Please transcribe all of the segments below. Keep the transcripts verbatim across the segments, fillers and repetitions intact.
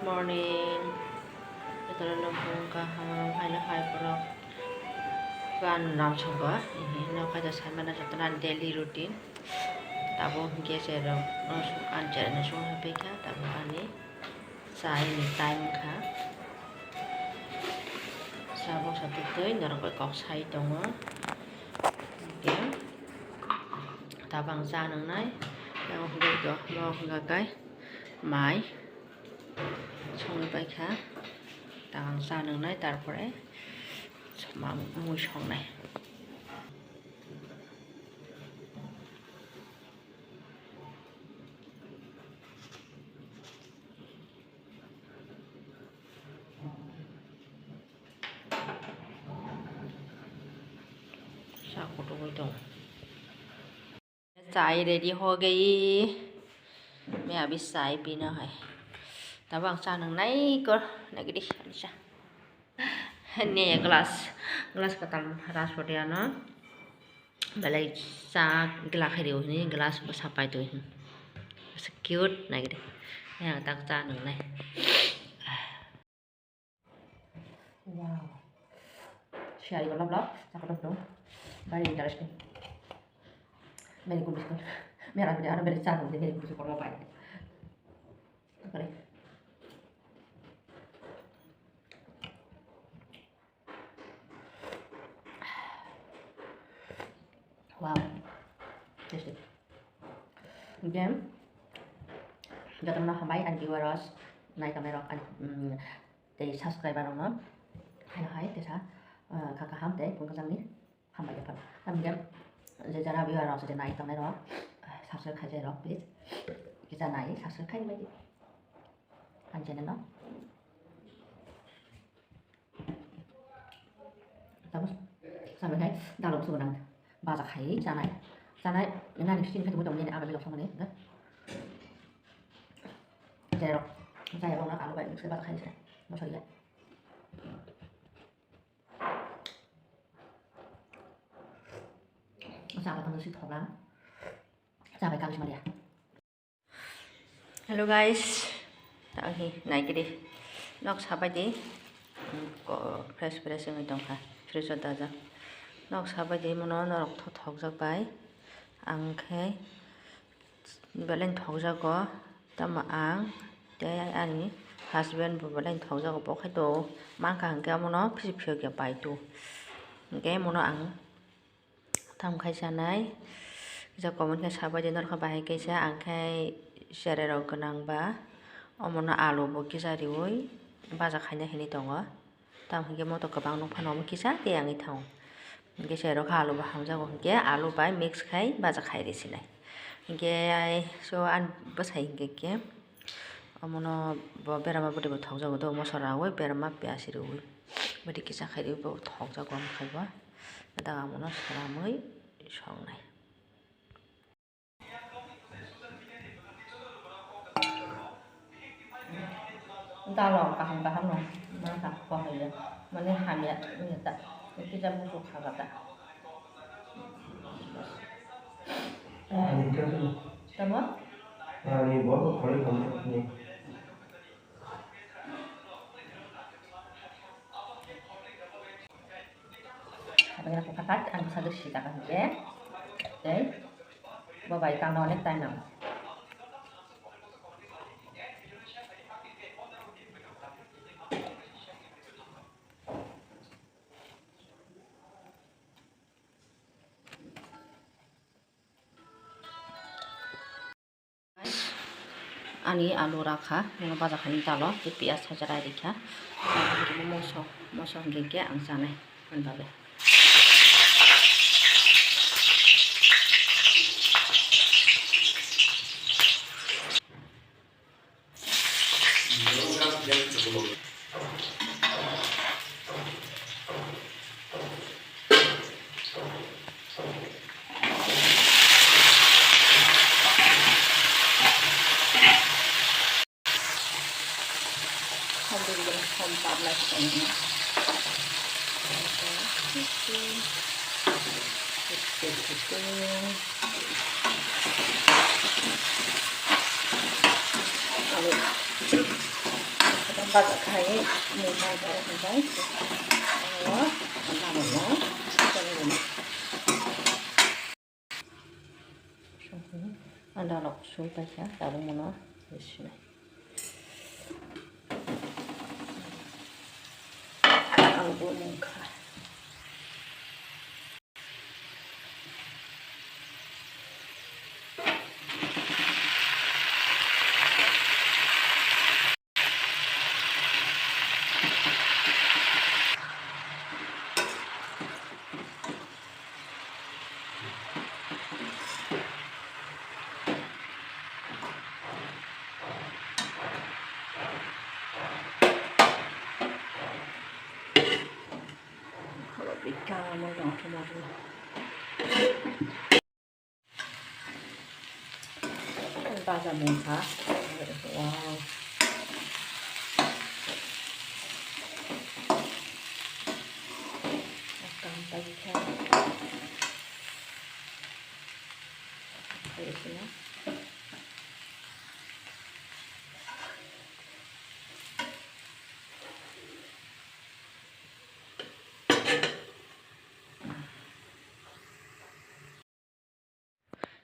Morning. Jotono nokong kaham, haino hai borok. Gan lam songkha, ini no khaida sai mano jotono ani daily routine. Tabuk hwnkhe cherok no song, ani cherok no song hai paikha, tabuk ani chai ni time wngkha. Sa boksa twi norok bai kok sai tongo. Hwnkhe tabuk ang cha nwngnai, yang hwnkhe do, no hwnkha khe mai. Songwi paikha, tang cha nwngnai, tarpore ma-, mui songnai. Sa kutukwi tongo. Chai ready ho gayi. Main abhi chai pina hai. Tabuk ang cha nwngnai kor nagidi Alisha. Ne glass, glass katal ras photo ano. Belai cha glass khairi hini glass bo sapai tu hin. Cute nagidi. Yang tak cha nwngnai. Wow. Siari ko lok lok, chakot dong. Very interesting. Very good biscuit. Mera beri aro beri cha dong, very good biscuit kormo pai. Kare. Wow. Tasty. Again, jotono hambai ani viewers, nai tongnai rok ani, mm, tei subscriber rokno. Haino hai tesa, ah, kha kaham tei kung kajangni hambai ya phano. Tamni je jara viewer rok se nai tongnai rok, ah, subscribe khai jai rok please. Kisa nai subscribe khai bai di. Ani channel no. Tapos sampai khai dalok sugo nang baja khai chanai chanai nani sini khai tunggu tunggu ni abang belok samani. Jerok jerok na alu bai mix baja khai se mosori ya. Sama tunggu si thoga. Sampai kang semalia. Hello guys, ta hi naikhe di nok sabai di, ko fresh fresh wngwi tongkha, fridge o dajak. Nok sabai di, mono norok thothokjak bai, ang khe belai thokjago, tamo ang tei ani husband bo belai thokjago, bo khe to mankha hwnkhe omono phiyok phiyok ya pai to, hwnkhe mono ang. Tamo khai chanai, kisa comment khe sabai di norokha bahai kaisa, ang khai cherai rok gwnang ba, omono alu bo kisa riui baja khaina hinwi tongo, tamo hinkhe moto kwbang nukphano omo kisa tei yangwi thango, hinkhe cherai rok kha alu bo hamjago hinkhe alu bai mix khai baja khai rw sinai, hinkhe so ani bwsai hinkhe khe. Omono bo berama bwtwi bo thokjago do, moso raui berama piyaj riui bwtwi kisa khai riui bo thokjago, omo khai bo. Dak ang bono swnamwi songnai. Dalo kaham kaham no mangkha, kwhwrwi mane hamya wngya ta, kisa buchuk kha ta. Tamo? Ani bo khoroi khamni. Abang aku kapat, ang bisa bersih tak kan je. Oke. Bye bye, tang na next time na. Ani alu rakha, bono baja khaini talo, tei piyaj saja rai rikha. Moso, moso hwnkhe khe ang chanai, ani bagwi. Bajak khai mungkha borok hwnkhai. Ano lama no. Ang dalok sui paikha, tabuk mono sinai. Ang bo mungkha. Baja mungkha. Wow. Kam paikha.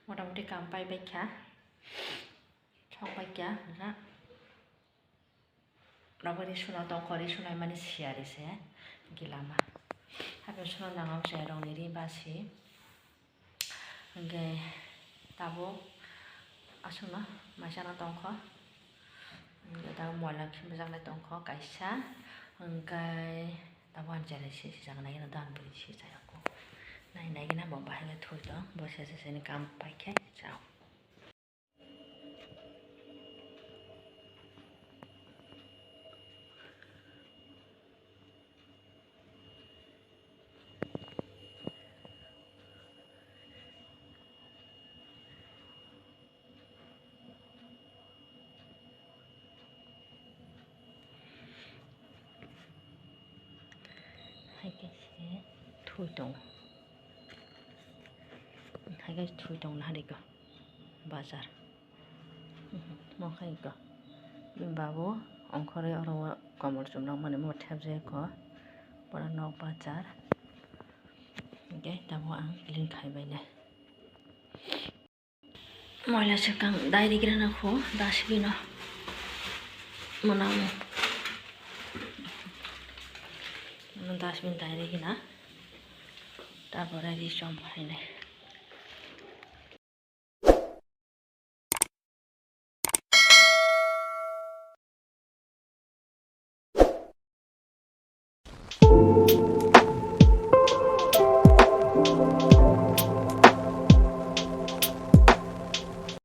Motamoti kam pai baikha, song baikha, na. Rabo ri suna tongkho, ri sunai mani siyari se, gilama. Hape suna nangam se rongni ri basi. Hingke tabuk aswkno maisano tongkho. Hingke tabuk moila khe bujaknai tongkho kaisa. Hingke tabuk ani cherai se sijaknai dan bwrwi se chayakgo. Nai nai gina bo bahai khe thoi tong, bo se se sini kam paikhe chao. Hai khe se thui tongo. Hai khe thui tongo na hari khe bazar. Mo khai khe bini babu ongkhorwi oro o komol chumrok mani mo thepjai kho. Pura nok bazar. Hingke tabuk ang clean khai bai nai. Moila swkang dai rwgwlana kho dustbin o. Mwnamo. Mwnamo dustbin dai rwgwlana. Tarpore ri chom phainai.